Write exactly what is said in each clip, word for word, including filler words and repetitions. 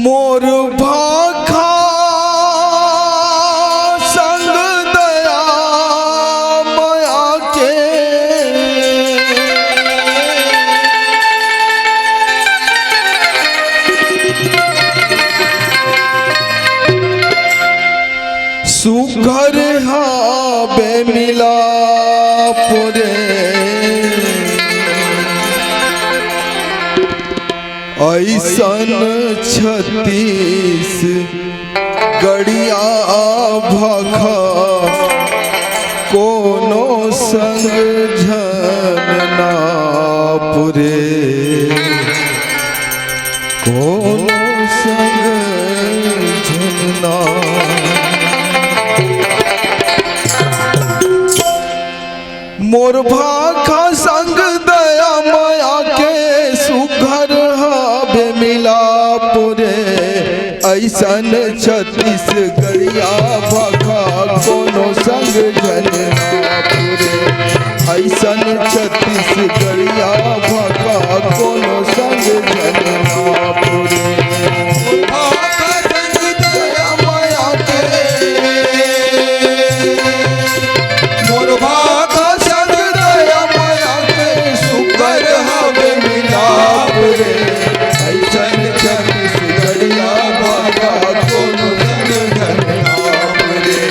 मोर भाखा संग दया मया के, सुघर हाबे मिलाप रे। अइसन छत्तीसगढ़िया भाखा कोनो संग झन नाप रे, कोनो संग झन नाप। मोर भाखा संग दया मया के, सुघर हाबे मिलाप रे। अइसन छत्तीसगढ़िया भाखा कोनो संग झन नाप रे। अइसन छत्तीसगढ़िया भाखा कोनो संग झन नाप रे। भाखा संग दया मया के, मोर भाखा संग दया मया के, सुघर हाबे मिलाप रे। अइसन छत्तीसगढ़िया भाखा कोनो संग झन नाप रे।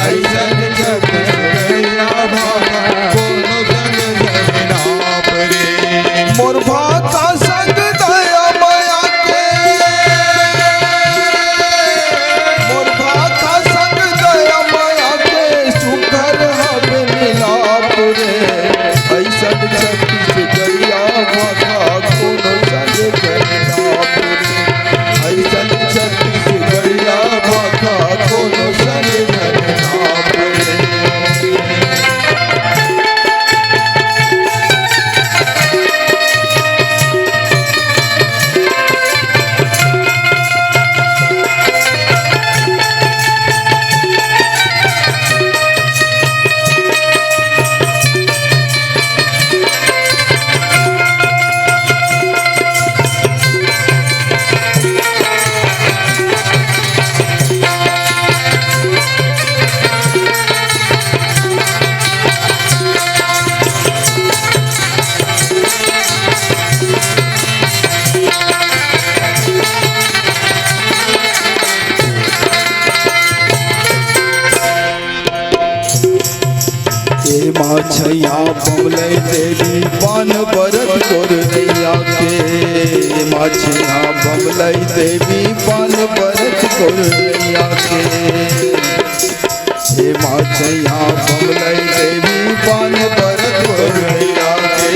अइसन छत्तीसगढ़िया भाखा कोनो संग झन नाप रे। मोर भाखा संग दया मया के, मोर भाखा संग दया मया के, सुघर हाबे मिलाप रे। अइसन छत्तीसगढ़िया भाखा कोनो संग झन नाप रे। अइसन छत्तीसगढ़िया भाखा कोनो संग झन नाप रे। ए माँ छैया बमलई देवी पान बरत गोरैया के, ए माँ छैया बमलई देवी पान बरत गोरैया के, ए माँ छैया बमलई देवी पान बरत गोरैया के,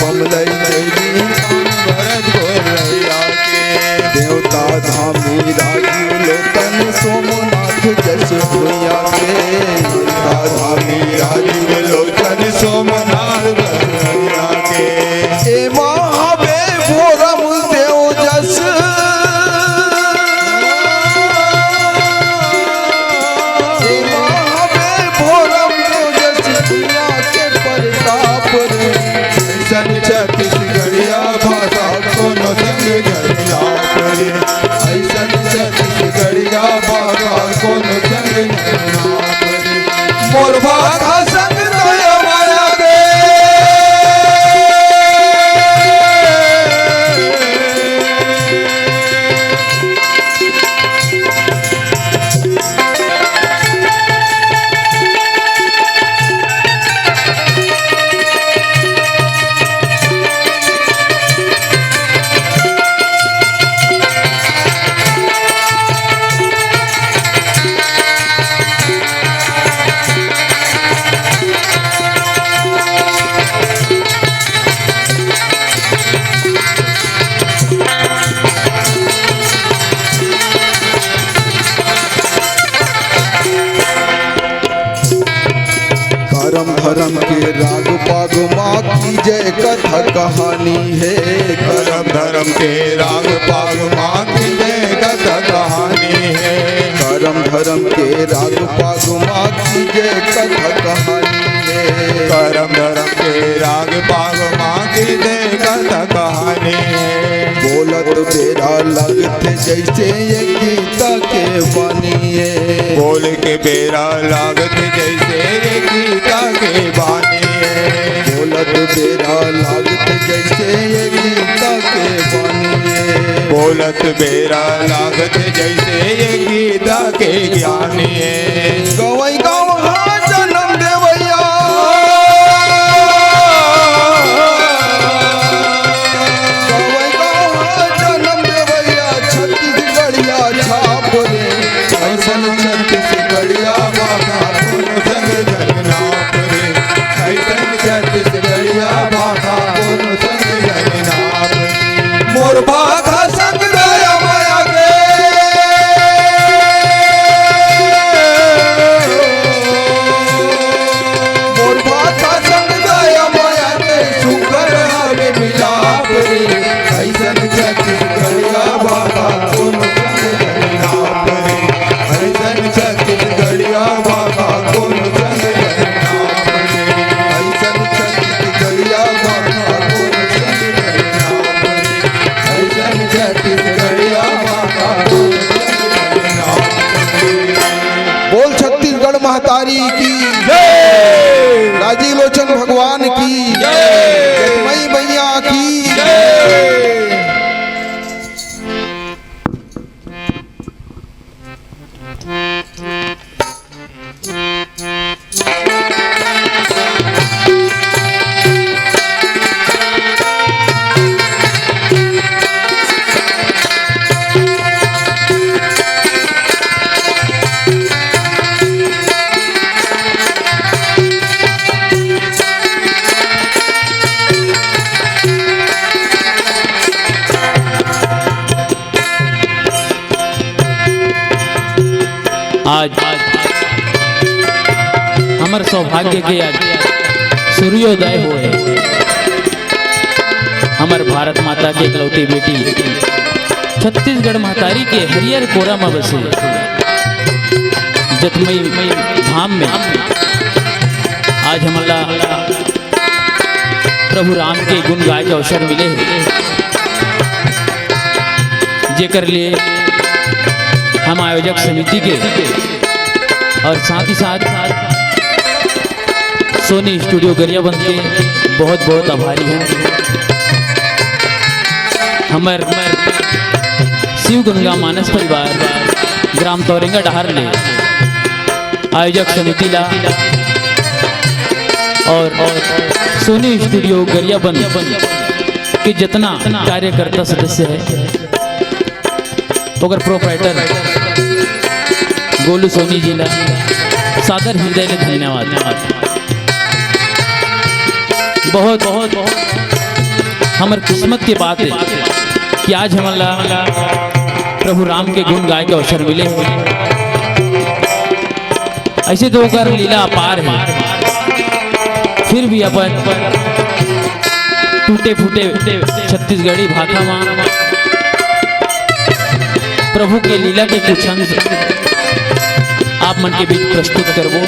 बमलई देवी पान बरत गोरैया के। देवता धामी राजू लोचन सोमनाथ जस भुइया के, राधामी राजीव लोचन सोमनाथ भुइया के। ए महाबे भोरम देव जस, ए महाबे भोरम देव जस भुइया के प्रताप रे। संचत छत्तीसगढ़िया भाखा कोनो संग झन नाप रे। अइसन छत्तीसगढ़िया भाखा कोनो संग झन नाप रे। मोर भाखा संग दया मया के। करम धरम के राग पाग मा कीजे कथा कहानी हे। करम धरम के राग पाग मा कीजे कथा कहानी हे। करम धरम के राग पाग मा कीजे कथा कहानी हे। करम धरम के राग पाग मा कीजे कथा कहानी हे। बोलत बेरा लागत जैसे ये गीता के बानी ए। बोल के बेरा लागत जैसे ये गीता के बानी ए। बोलत बेरा लागत जैसे ये गीता के बानी ए। बोलत बेरा लागत जैसे ये गीता के ज्ञानी ए। गवई गाँव हा जनम देवैया। गवई गाँव हा जनम देवैया, छत्तीसगढ़िया छाप रे। ऐसन छत्तीसगढ़िया बाबा कोनो संग जन नाप रे। ऐसन छत्तीसगढ़िया बाबा कोनो संग जन नाप रे। मोर भाखा संग दया माया के। मोर भाखा संग दया माया के सुघर हवे मिलाप रे। ऐसन छत्तीसगढ़िया बाबा कोनो संग जन नाप रे। ऐसन छत्तीसगढ़िया बाबा कोनो संग जन नाप रे। ऐसन छत्तीसगढ़िया बाबा कोनो संग जन नाप रे। ऐसन छत्तीसगढ़िया बाबा कोनो संग जन नाप रे। बोल छत्तीसगढ़ महतारी की जय। राजीव लोचन भगवान की जय। जगमई मैया की जय। आज हमर सौभाग्य के आज सूर्योदय होए। हमर भारत माता के इकलौती बेटी, छत्तीसगढ़ महतारी के हरियर कोरा म बसे जतमई धाम में आज हमला प्रभु राम के गुण गाए के अवसर मिले हे, जेकर लिए हम आयोजक समिति के और साथ ही साथ सोनी स्टूडियो गरियाबंद के बहुत बहुत आभारी हैं। हमर शिव गंगा मानस परिवार ग्राम तौरेंगा डहार ले आयोजक समिति ला और सोनी स्टूडियो गरियाबंद के जितना कार्यकर्ता सदस्य है, ओकर प्रोप्राइटर गोलू सोनी जी ला सादर हृदय ले धन्यवाद। बहुत बहुत हमर किस्मत के बात है कि आज हमन ला प्रभु राम के गुण गाए के अवसर मिले। ऐसे तो ओकर लीला अपार है, फिर भी अपन टूटे फूटे छत्तीसगढ़ी भाखा मा प्रभु के लीला के कुछ अंश आप मन के बीच प्रस्तुत करबो।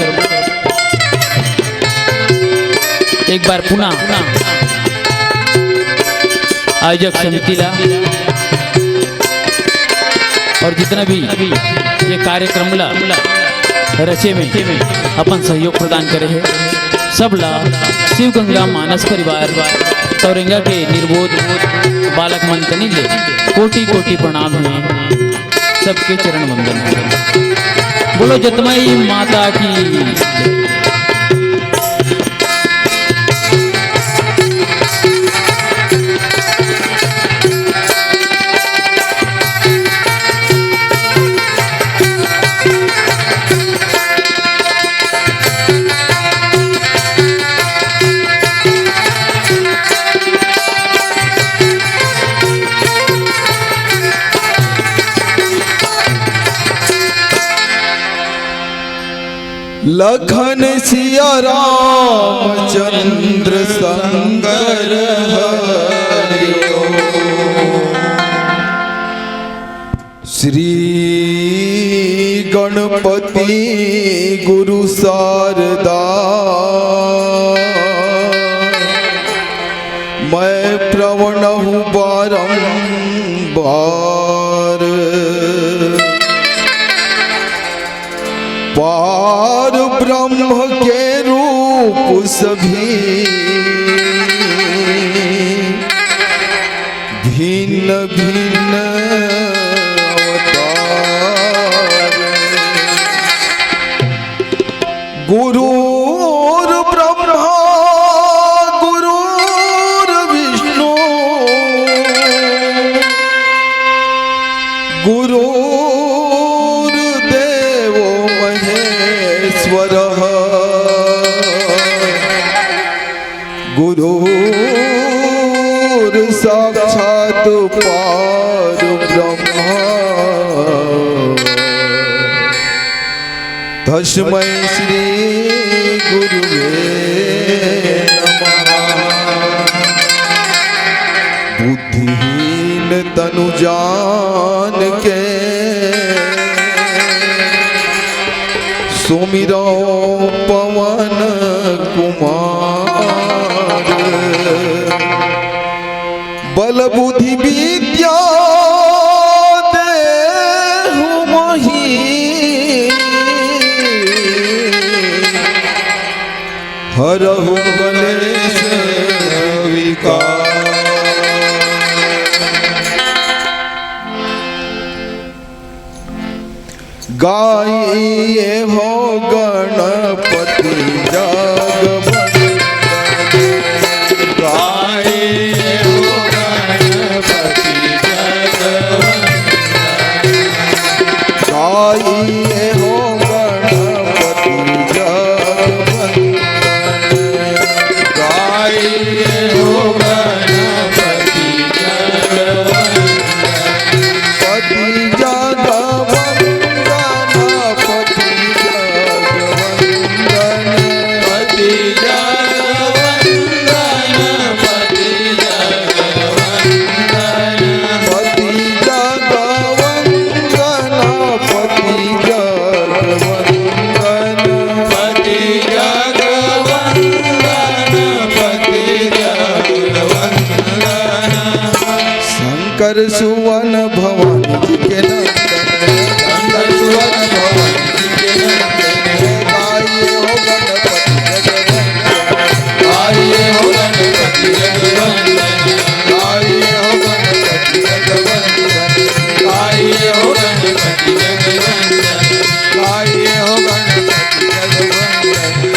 एक बार पुनः आयोजक समिति ला और जितना भी ये कार्यक्रम ला रचे में अपन सहयोग प्रदान करे हे, सब ला शिव गंगा मानस परिवार तौरेंगा के निर्बोध बालक मन तनी ले कोटि कोटि प्रणाम हे, सबके चरण वंदन हे। बोलो जतमई माता की। लखन सिया राम चंद्र शंकर हरि ओम। श्री गणपति गुरु शारदा, मैं प्रवण हूँ बारंबार। पार, पार ब्रह्म के रूप सभी, भिन्न भिन्न अवतार। गुरुर्ब्रह्मा गुरुर्विष्णु गुरुर्देवो महेश्वरः। गुरुर्साक्षात् परब्रह्म तस्मै श्री गुरुवे नमः। बुद्धिहीन तनु जान के सुमिरौ पवन कुमार। बल बुद्धि विद्या देहु मोहि, हरहु कलेश विकार। गाइए हो गणपति जगवंदन। गाइए हो गणपति जगवंदन। गाइए हो गणपति जगवंदन। गाइए हो गणपति जगवंदन। पति जगवंदन, पति जगवंदन। पति जगवंदन, पति जगवंदन। पति जगवंदन, पति जगवंदन। पति जगवंदन, पति जगवंदन। शंकर सुवन भवानी जी के नंदन। शंकर सुवन भवानी जी के नंदन। गाइए हो गणपति जगवंदन। गाइए हो गणपति जगवंदन। गाइए हो गणपति जगवंदन। गाइए हो गणपति जगवंदन। गाइए हो गणपति जगवंदन।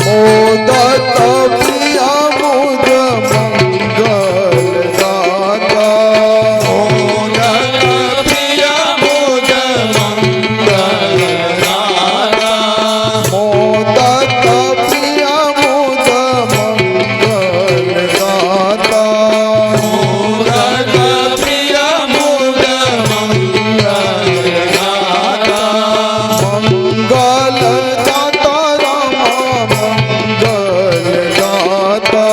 मोदक प्रिय मुद मंगल दाता। मोदक प्रिय मुद मंगल दाता। मोदक प्रिय मुद मंगल दाता। मोदक प्रिय मुद मंगल दाता। मंगल दाता राम मंगल दाता।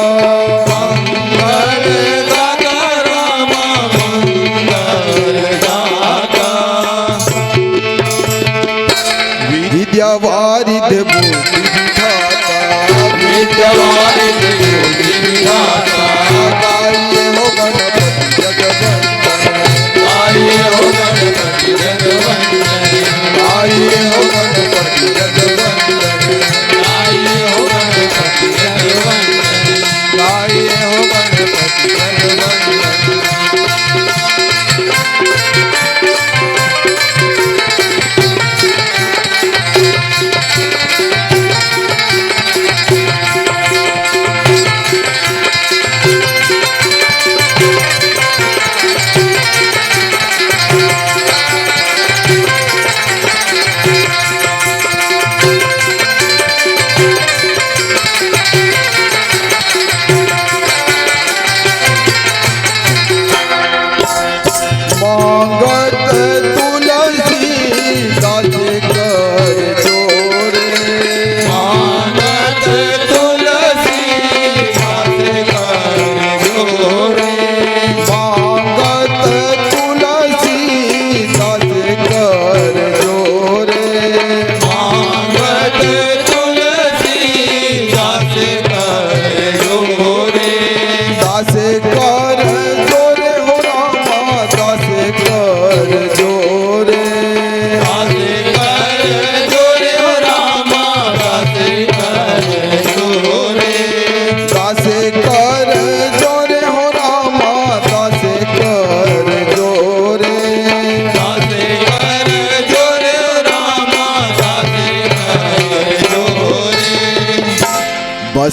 मंगल दाता राम मंगल दाता। विद्या वारिधि बुद्धि विधाता। विद्या वारिधि बुद्धि विधाता। गाइए हो गणपति जगवंदन। गाइए हो गणपति जगवंदन। गाइए हो गणपति जगवंदन। गाइए हो गणपति जगवंदन। गाइए हो गणपति जगवंदन।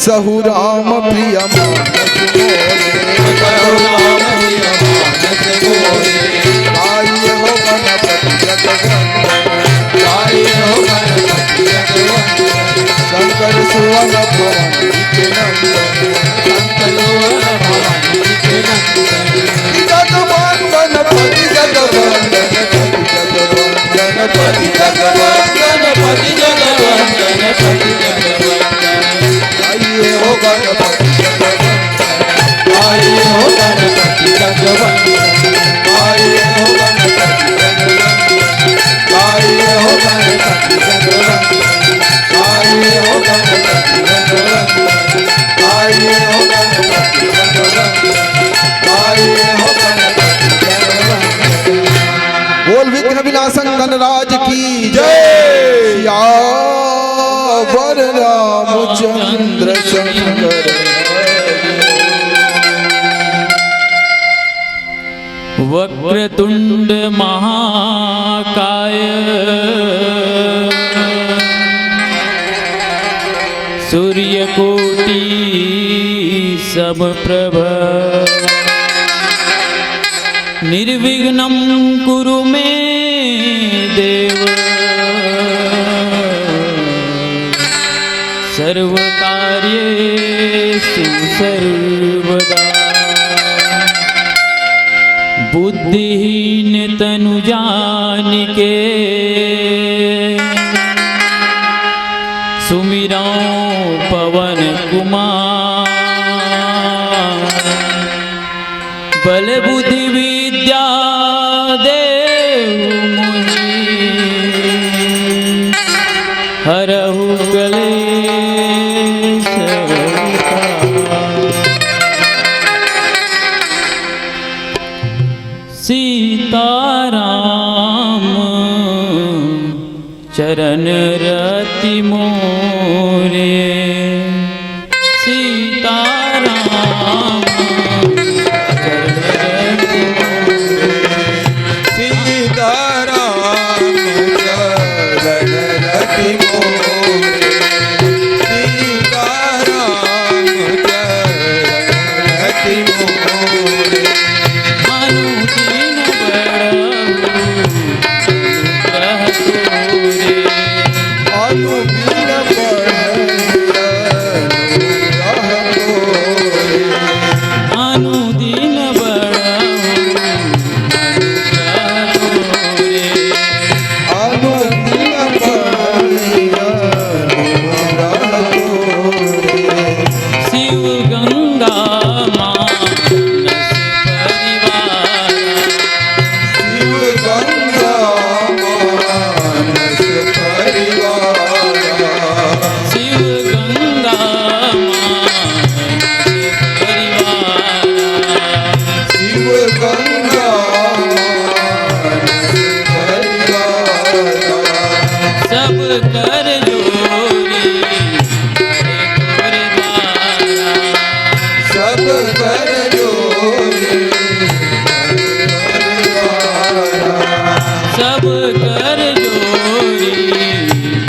सहु राम प्रिय मानस मोरे। सहु राम प्रिय मानस मोरे। गाई हो गणपति जगवंदन। गाई हो गणपति जगवंदन। शंकर सुवन भवानी के नंदन। शंकर सुवन भवानी के नंदन। जगवंदन पति जगवंदन पति जगवंदन पति जगवंदन पति जगवंदन पति जगवंदन। आइए हो गणपति जगवंदन। आइए हो गणपति जगवंदन। आइए हो गणपति जगवंदन। आइए हो गणपति जगवंदन। आइए हो गणपति जगवंदन। आइए हो गणपति जगवंदन। आइए हो गणपति जगवंदन। बोल विघ्न विनाशक गणराज की जय। सियावर रामचंद्र शंकर। वक्रतुंड महाकाय सूर्यकोटि समप्रभ। निर्विघ्नं कुरु मे देव सर्वकार्येषु सर्वदा। बुद्धिहीन तनु जानिके सुमिरौं पवन कुमार। बल बुद्धि विद्या देहु मोहि हरहु कलेश विकार। सीताराम चरण रति मोरे। सीताराम चरण रति मोरे। सीताराम चरण रति मोरे। सीताराम चरण रति मोरे। अनुदिन बढ़हु अनुग्रह तोरे। अनुदिन बढ़हु अनुग्रह तोरे। अनुदिन बढ़हु अनुग्रह तोरे। अनुदिन बढ़हु अनुग्रह तोरे। शिव गंगा मानस परिवारा। शिव गंगा मानस परिवारा। शिव गंगा मानस परिवारा। शिव गंगा मानस परिवारा। सब कर जोरी पड़े तोरे द्वारा। सब कर जोरी पड़े तोरे द्वारा। सब कर जोरी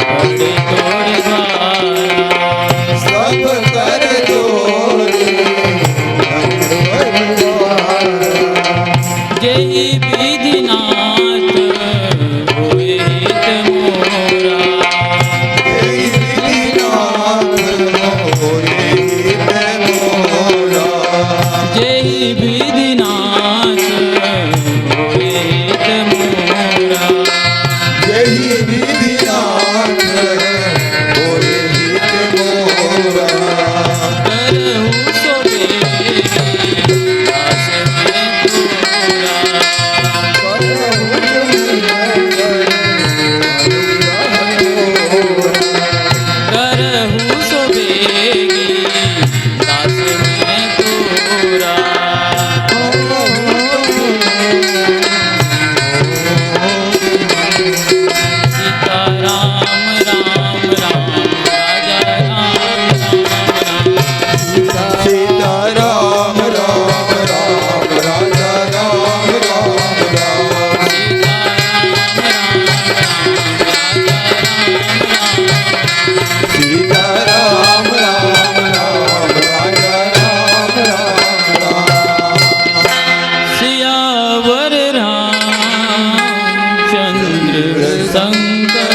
पड़े तोरे द्वारा। सब कर जोरी पड़े तोरे द्वारा। जेहि विधिनाथ होए हित मोरा। जेहि विधिनाथ होए हित मोरा। जेहि विधिनाथ होए हित मोरा। जेहि शंकर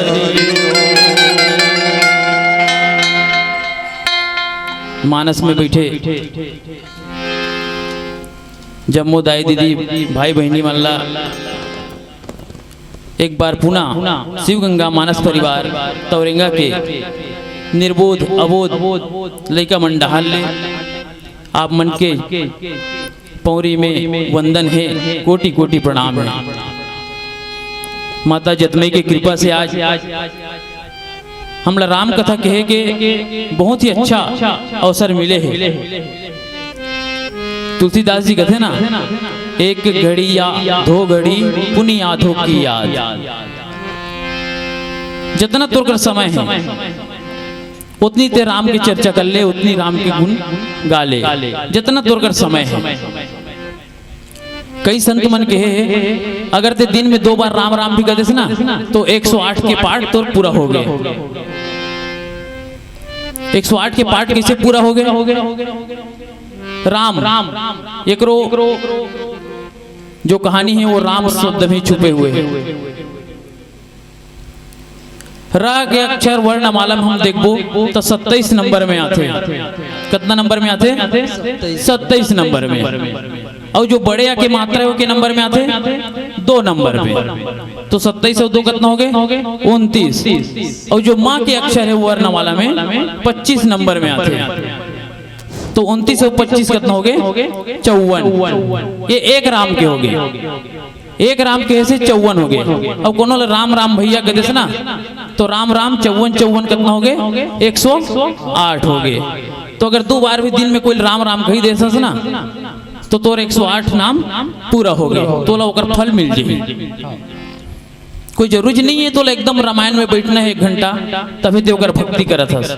हरि ओम। मानस में बैठे जम्मो दाई दीदी, भाई बहिनी मन ला एक बार पुनः शिवगंगा मानस परिवार तौरेंगा के निर्बोध अबोध लइका मन डहार ले आप मन के पौरी में वंदन हे, कोटि कोटि प्रणाम हे। माता जतमई के कृपा से आज हमला राम कथा कहे के बहुत ही अच्छा अवसर मिले हे। तुलसीदास जी कथे ना, "एक घड़ी या दो घड़ी पुनि आधो की याद।" जतना तोर कर समय हे, उतनी ते राम की चर्चा कर ले, उतनी राम के गुण गा ले, जतना तोर कर समय हे। कई संत मन कहे हे, अगर ते दिन में दो बार राम राम भी कर देस ना, तो एक सौ आठ के पाठ तोर पूरा हो गए। एक सौ आठ के पाठ कैसे पूरा हो गए? राम, एकरो जो कहानी है, वो राम शब्द में छुपे हुए हैं। र के अक्षर वर्णमाला में हम देखबो तो सत्ताईस नंबर में आथे। कितना नंबर में आथे? सत्ताईस नंबर में। और जो बड़े आ के मात्रा है, वो के नंबर में आथे? दो नंबर में। तो सत्ताईस और दो कितना हो गए? उनतीस। और जो माँ के अक्षर है, वो वर्णमाला में पच्चीस नंबर में आथे। तो उनतीस और पच्चीस कितना हो गए? चौवन। ये एक राम के हो गए। एक राम कहे से चौवन हो गए। अब कोनो ल राम राम भैया कह देस ना, तो राम राम चौवन, चौवन कितना हो गए? एक सौ आठ हो गए। तो अगर दो बार भी दिन में कोई राम राम कही देस ना, तो तोर एक सौ आठ नाम पूरा हो गए, तोला ओकर फल मिल जाही। कोई जरूरी नहीं है तोला एकदम रामायण में बैठना है एक घंटा, तभी ते ओकर भक्ति करत हस।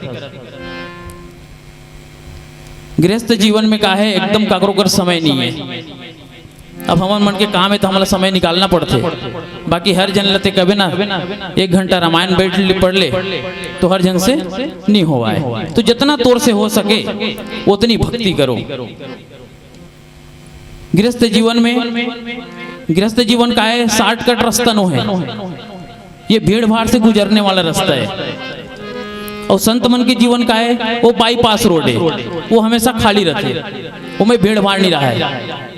गृहस्थ जीवन में का है, एकदम काकरो कर समय नहीं है। अब हमन मन के काम है तो हमला समय निकालना पड़थे, बाकी हर झन ल ते कबे ना एक घंटा रामायण बैठ ले, पढ़ ले, तो हर झन से नहीं होवाए। तो जितना तोर से हो सके उतनी भक्ति करो। गृहस्थ जीवन में, गृहस्थ जीवन का है, शॉर्टकट रास्ता नो है, ये भीड़ भाड़ से गुजरने वाला रास्ता है। और संत मन के जीवन का है, वो बाईपास रोड है, वो हमेशा खाली रहते, वो में भीड़ भाड़ नहीं रहा है।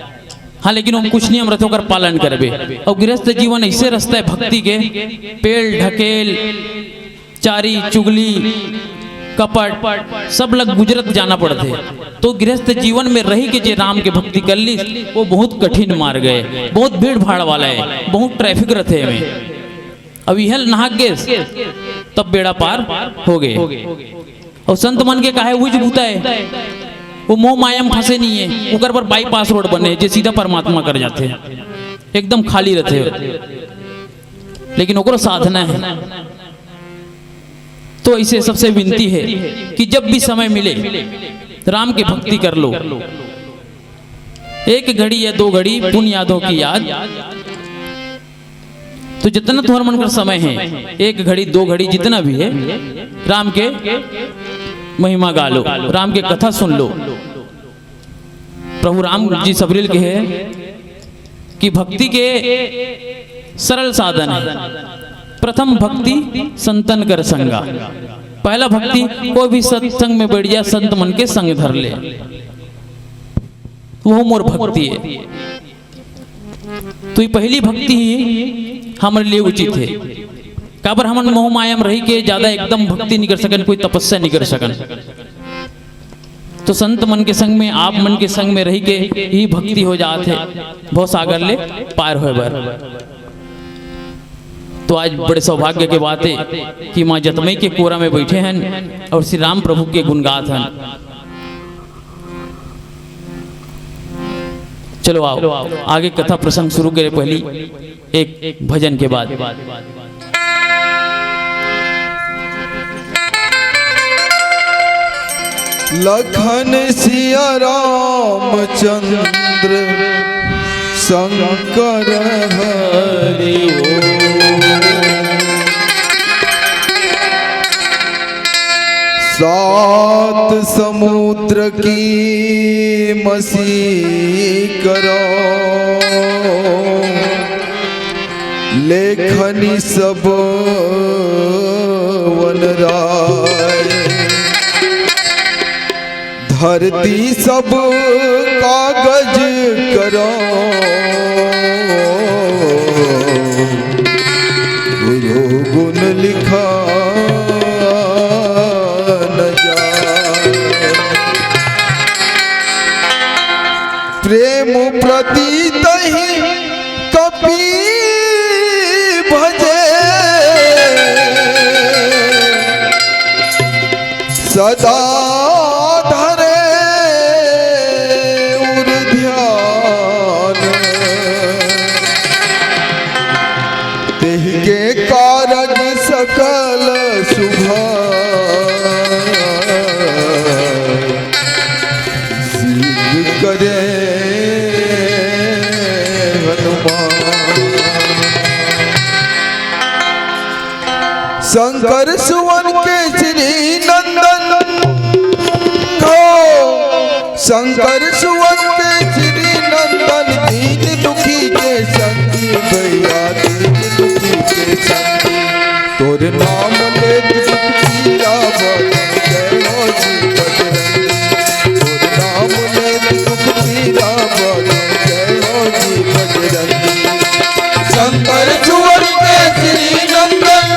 हाँ, लेकिन हम कुछ नियम रथे, ओकर पालन करबे। और गृहस्थ जीवन ऐसे रास्ता है भक्ति के, पेल ढकेल, चारी चुगली, कपट, सब लग गुजरत जाना पड़थे। तो गृहस्थ जीवन में रही के जे राम के भक्ति कर ली, वो बहुत कठिन मार्ग है, बहुत भीड़ भाड़ वाला है, बहुत ट्रैफिक रथे में। अब यह नहा गेस, तब बेड़ा पार हो गए। और संत मन के काहे उज बुता है, वो मोह माया में फंसे नहीं है, ओकर पर बाईपास रोड बने है, जे सीधा परमात्मा कर जाते हैं, एकदम खाली रहते हैं, लेकिन ओकरो साधना है। तो इसे सबसे विनती है कि जब भी समय मिले, राम की भक्ति कर लो। एक घड़ी या दो घड़ी पुन यादों की याद। तो जितना तुम्हार मन का समय है, एक घड़ी, दो घड़ी, जितना भी है, राम के महिमा गा लो, राम के कथा सुन लो। प्रभु राम जी सबरी ल कहे कि भक्ति के सरल साधन है। प्रथम भक्ति संतन कर संगा। पहला भक्ति, कोई भी सत्संग में बैठ जा, संत मन के संग धर ले, वो मोर भक्ति है। तो ये पहली भक्ति ही हमर लिए उचित है। काबर हमन मोह माया में रही के ज्यादा एकदम भक्ति नहीं कर सकन, कोई तपस्या नहीं कर सकन। तो संत मन के संग में, आप मन के संग में रही के ही भक्ति हो जात है, भव सागर ले पार होए बर। तो आज बड़े सौभाग्य के बात है कि माँ जतमई के कोरा में बैठे हैं और श्री राम प्रभु के गुण गात हैं। चलो आओ, आगे कथा प्रसंग शुरू करें, पहली एक भजन के बाद। लखन सिया रामचंद्र शंकर हरि ओम। सात समुद्र की मसी करो, लेखनी सब वनराय, धरती सब कागज करौं, गुरु गुण लिखा न जाय। प्रेम प्रति तहि कपि भजे, सदा धरे उर ध्यान। तेहि के कारज सकल सुभ सिद्ध करे हनुमान। शंकर सुवन केसरी नंदन हो, शंकर सुवन केसरी नंदन, दीन दुखी के संगी भैया, दीन दुखी के संगी। तोर नाम लेत दुख पीरा भागे, जय हो जी बजरंगी। तोर नाम लेत दुख पीरा भागे, जय हो जी बजरंगी। शंकर सुवन केसरी नंदन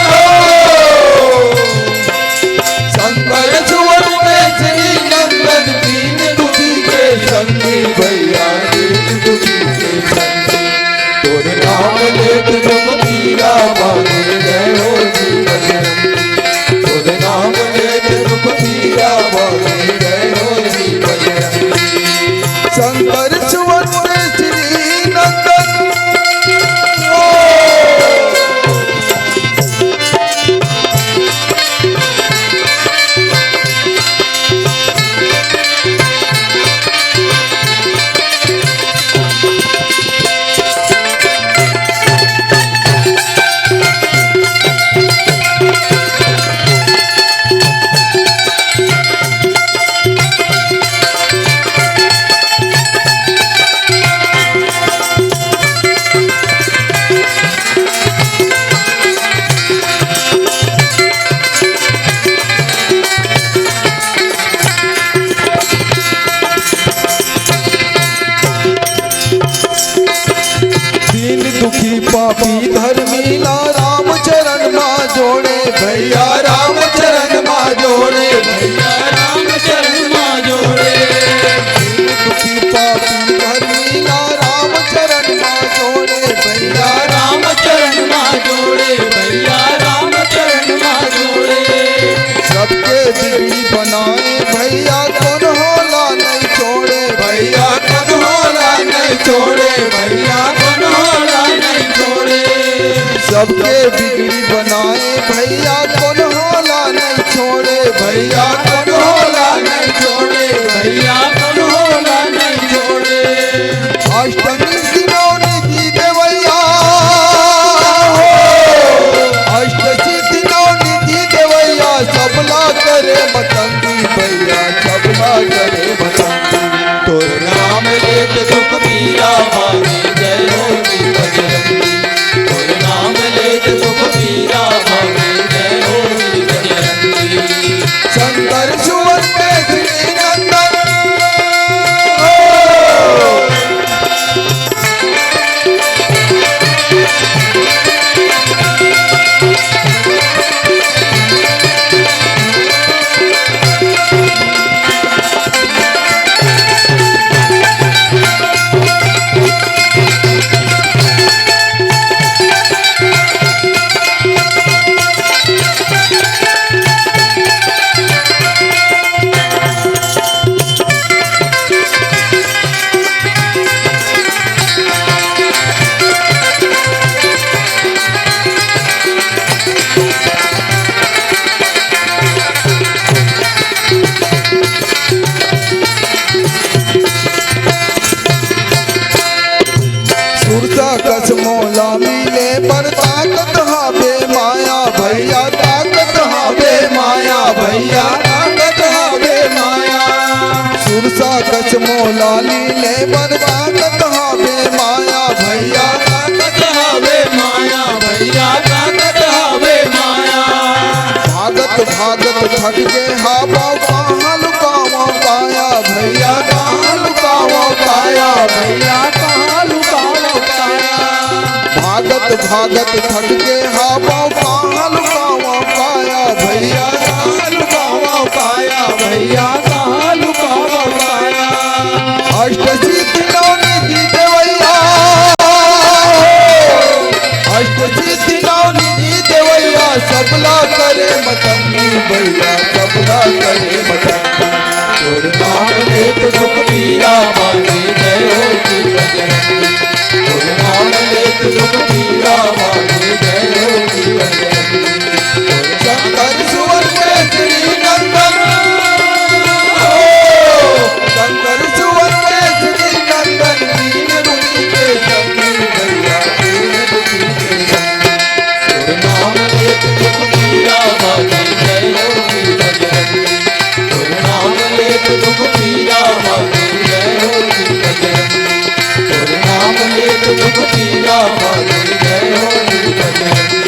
हो, शंकर सुवन केसरी नंदन, दीन दुखी के संगी भैया, दीन दुखी के संगी। तोर नाम लेत दुख पीरा भागे, जय हो जी बजरंगी। तोर नाम लेत दुख पीरा भागे, जय हो जी बजरंगी। शंकर सुवन केसरी नंदन हो। दीन दुखी पापी धर्मी ला रामचरण मा जोड़े भैया, रामचरण मा जोड़े भैया, रामचरण मा जोड़े। दीन दुखी पापी धर्मी ला रामचरण मा जोड़े भैया, रामचरण मा जोड़े भैया, रामचरण मा जोड़े। सबके बिगड़ी बनाए भैया, कोनो ला नहीं छोड़े भैया, कोनो ला नहीं छोड़े भैया, कोनो ला नहीं छोड़े। सबके बिगड़ी बनाए भैया, कोनो ला नहीं छोड़े भैया, कोनो ला नहीं छोड़े भैया, कोनो ला नहीं छोड़े। अष्टमी दिनों निधि देवैया हो, अष्टमी दिनों निधि देवैया, सबला करे मतंगी भैया, सबला करे मतंगी। तोर नाम लेत दुख पीरा भागे, जय हो जी बजरंगी। तोर नाम लेत दुख पीरा भागे, जय हो जी बजरंगी। शंकर सुवन केसरी नंदन हो। सुरसा कस मोला मिले बर ताकत हावे माया भैया, ताकत हावे माया भैया, ताकत हावे माया। सुरसा कस मोला मिले बर ताकत हावे माया भैया, ताकत थक गे हावंव, कहाँ लुकावंव काया भैया, कहाँ लुकावंव काया भैया, कहाँ लुकावंव काया। भागत भागत थक गे हावंव, कहाँ लुकावंव काया भैया, कहाँ लुकावंव काया भैया, कहाँ लुकावंव काया। अष्ट सिद्धि नौ निधि देवैया, अष्ट सिद्धि नौ निधि देवैया, सबला करे मतंगी भैया, सबला करे मतंगी। तोर नाम लेत दुख पीरा भागे, जय हो जी बजरंगी। तोर नाम लेत दुख पीरा भागे, जय हो जी बजरंगी। तोर शंकर सुवन केसरी नंदन, ओ, शंकर सुवन केसरी नंदन, दीन दुखी के संगी भैया, दीन दुखी के संगी। तोर नाम लेत दुख पीरा भागे, जय हो जी बजरंगी। तोर नाम लेत दुख पीरा भागे, जय हो जी बजरंगी। तोर नाम लेत दुख पीरा भागे, जय हो जी बजरंगी।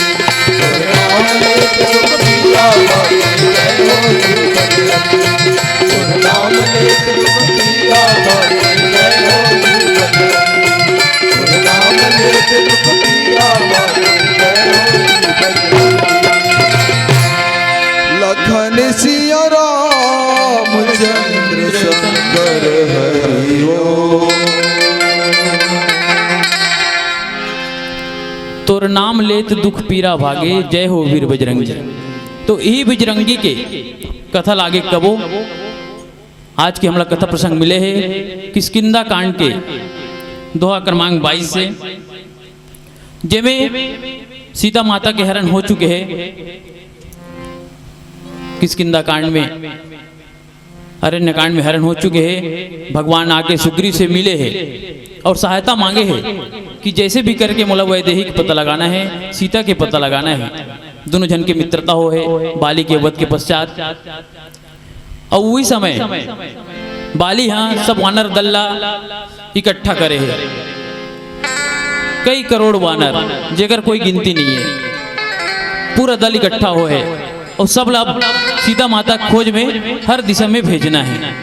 तोर नाम लेत दुख पीरा भागे, जय हो जी बजरंगी। तोर नाम लेत दुख पीरा भागे, जय हो जी बजरंगी। तोर नाम लेत दुख पीरा भागे, जय हो जी बजरंगी। लखन सिया रामचंद्र शंकर हरि ओम। तोर नाम लेत दुख पीरा भागे, जय हो वीर बजरंगी। तो इही बजरंगी के कथा ला आगे कबो। आज के हमला कथा प्रसंग मिले हे किष्किंधा कांड के दोहा क्रमांक बाईस से, जेमे सीता माता के हरण हो चुके हे। किष्किंधा कांड में, अरण्य कांड में हरण हो चुके हे। भगवान आके सुग्रीव से मिले हे और सहायता मांगे हे कि जैसे भी करके मोला वैदेही के पता लगाना हे, सीता के पता लगाना हे। दोनों झन के मित्रता हो हे बाली के वध के पश्चात। अउ उही समय बाली ह सब वानर दल ला इकट्ठा करे हे, कई करोड़ वानर, जेकर कोई गिनती नहीं है। पूरा दल इकट्ठा हो हे और सब ला अब सीता माता खोज में हर दिशा में भेजना है।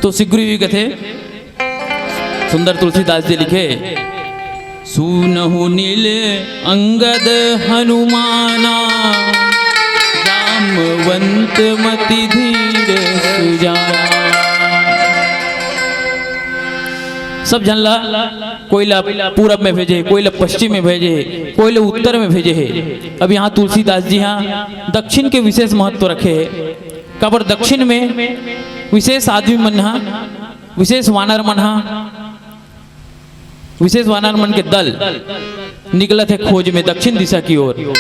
तो सुग्रीव जी कथे, सुंदर तुलसीदास जी लिखे, "सूनहु नील अंगद हनुमाना, जामवंत मति धीर सुजाना।" सब झन ला, कोई ला पूरब में भेजे, कोई ला पश्चिम में भेजे, कोई ला उत्तर में भेजे हे। अब यहाँ तुलसीदास जी यहाँ दक्षिण के विशेष महत्व रखे हे। काबर दक्षिण में विशेष आदमी मन हा, विशेष वानर मन हा, विशेष वानर मन के दल निकलत हे खोज में दक्षिण दिशा की ओर।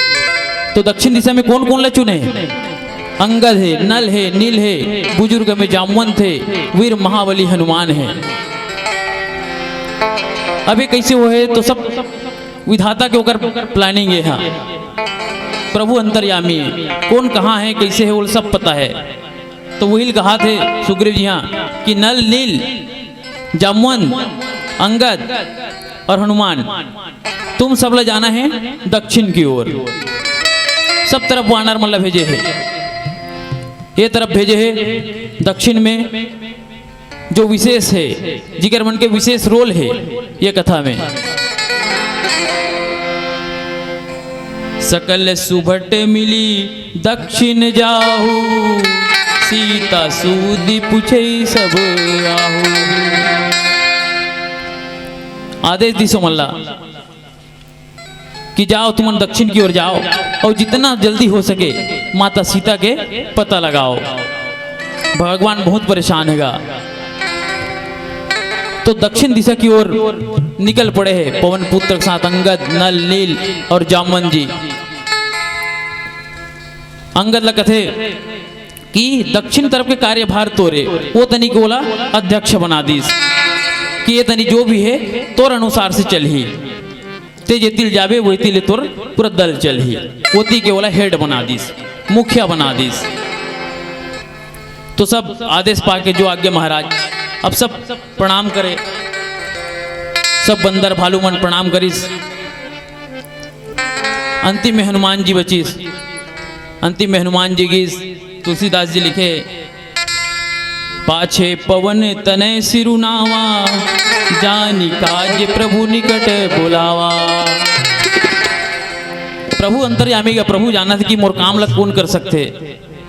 तो दक्षिण दिशा में कौन कौन ला चुने हे? अंगद हे, नल हे, नील हे, बुजुर्ग में जामवंत हे, वीर महाबली हनुमान हे। अभी कैसे हो हे तो सब विधाता के ओकर planning ये है। प्रभु अंतर्यामी हे, कौन कहाँ हे, कैसे हे, वो सब पता हे। तो वही कहाथे सुग्रीव जी हाँ कि नल, नील, जामवंत, अंगद और हनुमान, तुम सब ला जाना हे दक्षिण की ओर। सब तरफ वानर मन ला भेजे हे, ये तरफ भेजे हे दक्षिण में जो विशेष हे, जिकर मन के विशेष role हे ये कथा में। सकल सुभट मिली दक्षिण जाहू, सीता सूदि पुछई सब आहू। आदेश दिस ओमन ला कि जाओ, तुमन दक्षिण की ओर जाओ और जितना जल्दी हो सके माता सीता के पता लगाओ। भगवान बहुत परेशान हेगा। तो दक्षिण दिशा की ओर निकल पड़े हे पवन पुत्र के साथ अंगद, नल, नील और जामवंत जी। अंगद ला कथे कि दक्षिण तरफ के कार्यभार तोरे, वो तनी के ओला अध्यक्ष बना दिस कि ये तनी जो भी हे तोर अनुसार से चलही। ते जेती ले जाबे, वोती ले तोर पूरा दल चलही। ओती के ओला head बना दिस, मुखिया बना दिस। तो सब आदेश पाके जो आज्ञा महाराज, अब सब प्रणाम करे, सब बंदर भालू मन प्रणाम करिस। अंतिम में हनुमान जी बचिस। अंतिम में हनुमान जी गीस, तुलसीदास जी लिखे, पाछे पवन तनय सिरुनावा, जानि काज प्रभु निकट बोलावा। प्रभु अंतर्यामी गा, प्रभु जानत हे कि मोर काम ला कोन कर सकथे।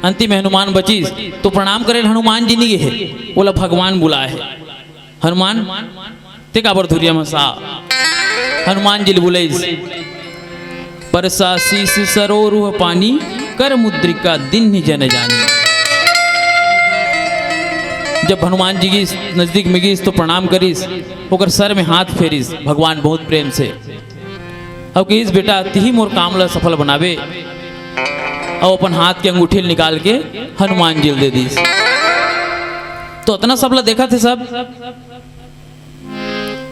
अंतिम में हनुमान बचिस तो प्रणाम करे ल हनुमान जी नी गे हे, ओला भगवान बुलाए हे। हनुमान, ते काबर धुरिया म सा? हनुमान जी ल बुलाइस, परसा शीश सरोरुह पानी, कर मुद्रिका दीन्हि जन जानी। जब हनुमान जी गीस नजदीक में गीस तो प्रणाम करिस, ओकर सर में हाथ फेरिस भगवान बहुत प्रेम से। अउ कहिस, "बेटा, तिही मोर काम ला सफल बनाबे।" अउ अपन हाथ के अंगूठी ल निकाल के हनुमान जी ल दे दिस। तो अतना सब ला देखत हे, सब,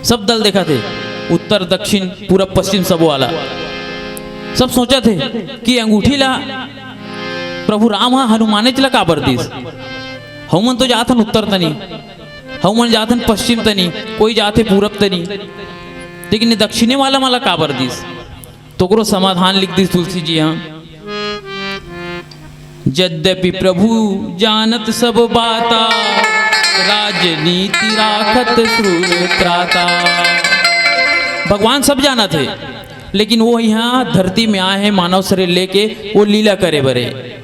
सब दल देखत हे, उत्तर, दक्षिण, पूरब, पश्चिम, सब वाला। सब सोचत हे कि अंगूठी ला प्रभु राम ह हनुमानेच ला काबर दिस? हमन तो जात हन उत्तर तनी, हमन जात हन पश्चिम तनी, कोई जात हे पूरब तनी, लेकिन ये दक्षिणे वाला मन ला काबर दिस? तो ओकरो समाधान लिख दिस तुलसी जी ह, "यद्यपि प्रभु जानत सब बाता, राजनीति राखत श्रुत त्राता।" भगवान सब जानत हे, लेकिन वो इहाँ धरती में आए हे मानव शरीर लेके, वो लीला करे बरे।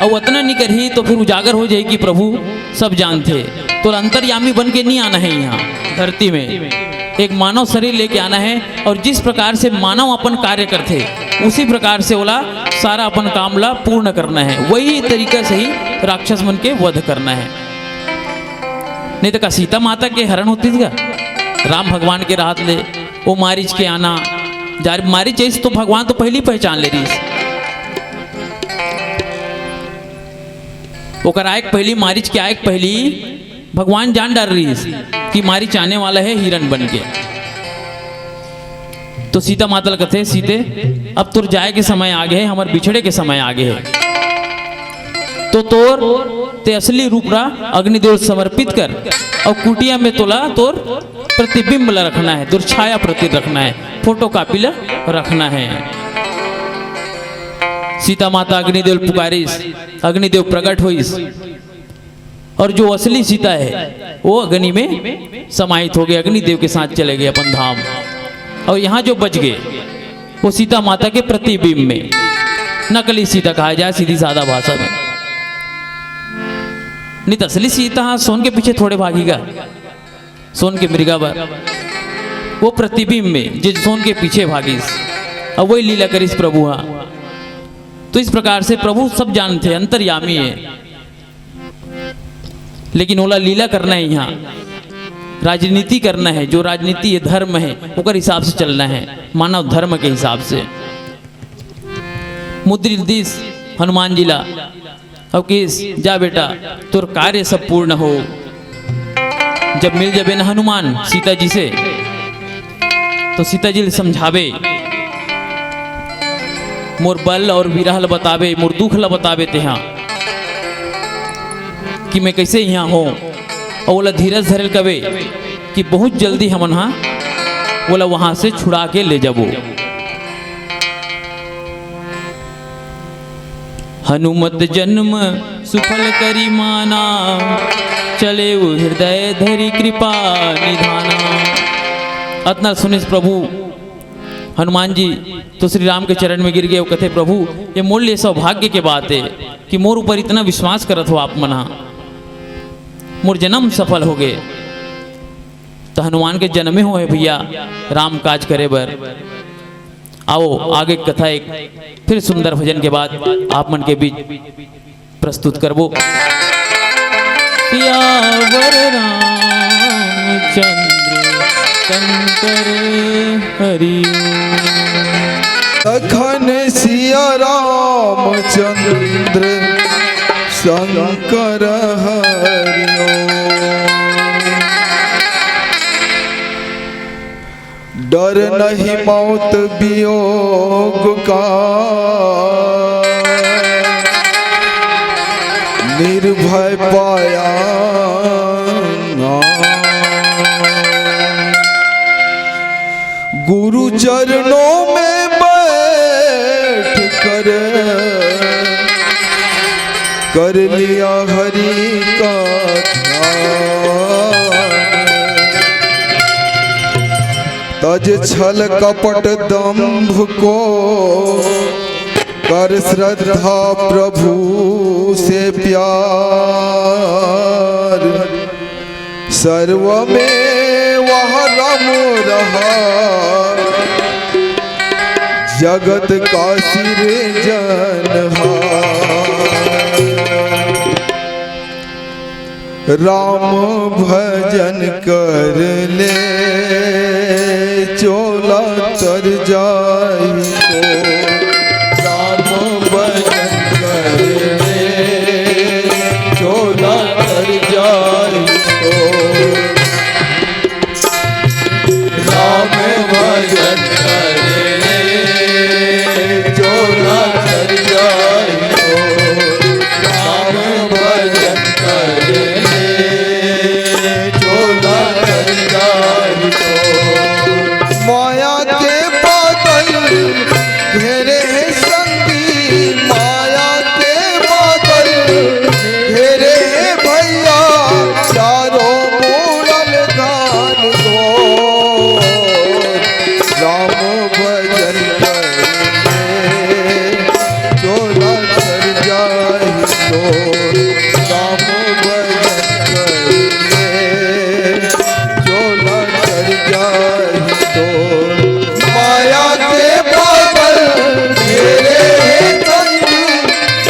अउ अतना नी करही तो फिर उजागर हो जाही कि प्रभु सब जानथे। तो अंतर्यामी बन के नी आना हे इहाँ धरती में, एक मानव शरीर लेके आना हे। अउ जिस प्रकार से मानव अपन कार्य करथे, उसी प्रकार से ओला सारा अपन काम ला पूर्ण करना हे। वही तरीका से ही राक्षस मन के वध करना हे। नहीं तो का सीता माता के हरण होतिस गा? राम भगवान के रहत ले, वो मारीच के आना, जा, मारीच आइस तो भगवान तो पहिली पहचान ले रहिस। ओकर आए के पहिली, मारीच के आए के पहिली भगवान जान डार रहिस कि मारीच आने वाला हे हिरण बन के। तो सीता माता ल कथे, "सीते, अब तोर जाए के समय आ गे हे, हमर बिछड़े के समय आ गे हे। तो तोर ते असली रूप ला अग्निदेव समर्पित कर, अउ कुटिया में तोला तोर प्रतिबिंब ला रखना हे, तोर छाया प्रति रखना हे, फोटो कॉपी ला रखना हे।" सीता माता अग्निदेव ल पुकारिस, अग्निदेव प्रकट होइस, और जो असली सीता है, वो अग्नि में समाहित हो गए, अग्निदेव के साथ चले गए अपन धाम। और यहाँ जो बच गए, वो सीता माता के प्रतिबिंब में, नकली सीता कहा जाए सीधी सादा भाषा में। नहीं तो असली सीता, हाँ, सोन के पीछे थोड़े भागेगा, सोन के मृगा बर, वो प्रतिबिंब में जो सोन के पीछे भागिस, अब वही लीला करिस प्रभु। हाँ, तो इस प्रकार से प्रभु सब जानते हैं, अंतर्यामी है, लेकिन ओला लीला करना है, यहाँ राजनीति करना है। जो राजनीति है, धर्म है, ओकर हिसाब से चलना है, मानव धर्म के हिसाब से। मुद्रिल दिस हनुमान जी ला, अउ किस, "जा बेटा, तोर कार्य सब पूर्ण हो।" जब मिल जबे न हनुमान सीता जी से, तो सीता जी ल समझावे, "मोर बल और विरह ल बतावे, मोर दुख ल बतावे तेहा, कि मैं कैसे यहाँ हों।" और ओला धीरज धरे ल कवे कि बहुत जल्दी हमन हा ओला वहाँ से छुड़ा के ले जाबो। हनुमत जन्म सुफल करी माना, चले वो हृदय धरी कृपा निधाना। अतना सुनिस प्रभु हनुमान जी तो श्री राम के चरण में गिर गए। वो कथे, "प्रभु, ये मोर लिए सौभाग्य के बात है कि मोर ऊपर इतना विश्वास करत हो आप मन हा, मोर जन्म सफल हो गए।" तो हनुमान के जन्मे हो है भैया राम काज करे बर। आओ, आगे कथा एक फिर सुंदर भजन के बाद आप मन के बीच प्रस्तुत करबो। सियावर रामचंद्र शंकर हरि ओम। तखन सिया रामचंद्र शंकर हरि ओम। डर नहीं मौत वियोग का, निर्भय पाया नाम। गुरु चरणों में बैठ कर लिया हरि का ध्यान। तज छल कपट दंभ को, कर श्रद्धा प्रभु से प्यार। सर्व में वह रम रहा, जगत का सिरजनहार। राम भजन कर ले, चोला तर जाई तो। राम भजन कर ले, चोला तर जाई तो। राम भजन कर ले, चोला तर जाई तो। राम भजन कर ले, चोला तर जाई तो। माया के बादल घेरे हे संगी, माया के बादल घेरे हे भैया, चारों मुड़ल घान घोर। राम भजन कर ले, चोला तर जाई तो। राम भजन कर ले, चोला तर जाई तो। माया के बादल घेरे हे संगी,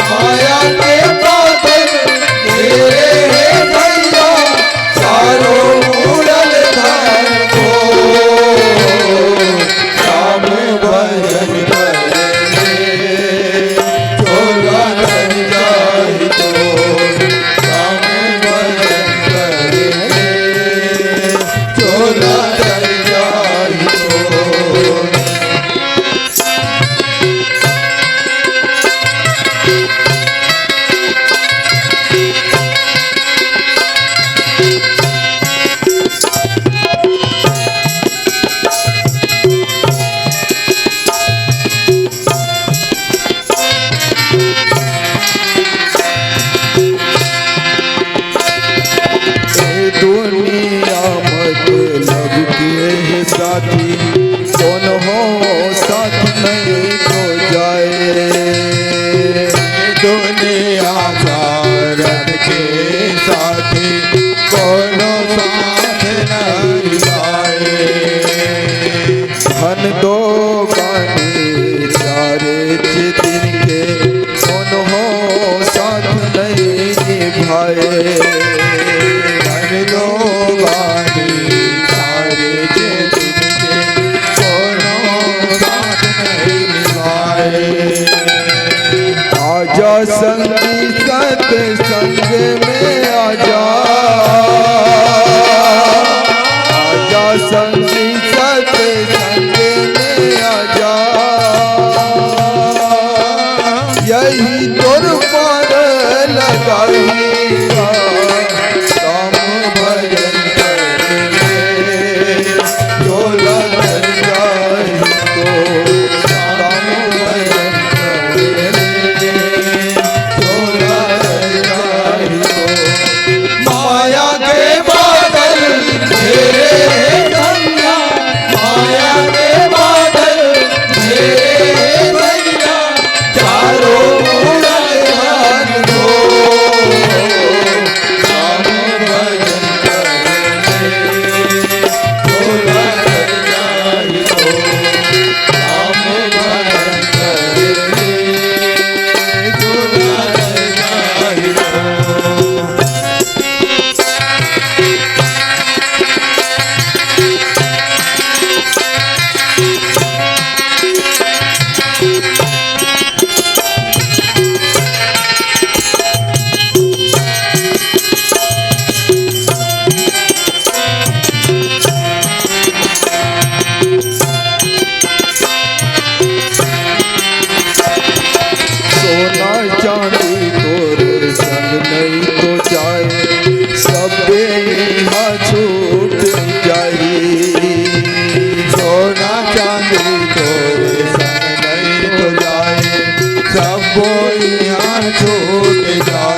माया के बादल घेरे हे भैया, चारों मुड़ल घान घोर। राम भजन कर ले, चोला तर जाई तो। राम भजन कर ले, चोला तर जाई तो। ए दुनिया मतलब के हे साथी, कोनो हो साथ नहीं हो जाए। दुनिया स्वार्थ के साथी, कोनो साथ नहीं पाए। धन दो गानी चारे जे दिन के, कोनो हो साथ नहीं निभाए। धन दो गानी चारे जे दिन के, कोनो साथ नहीं निभाए। आजा संगी सतसंग में आजा, आजा संगी सतसंग में आजा, यही तोर पार लगाई। राम भजन कर ले, चोला तर जाई तो। राम भजन कर ले,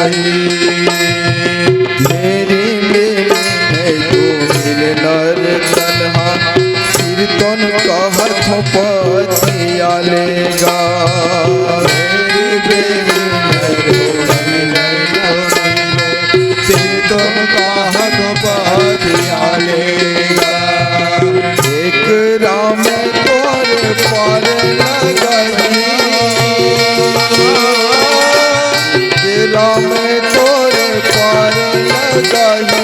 मेरी मेरी मैं तो मिल नर तनहा, फिर तन कहत पतिया लेगा। मेरी मेरी मैं तो मिल नर तनहा, फिर तन कहत पतिया लेगा। एक राम तोर पार लगही, एक राम तोर पार लगही।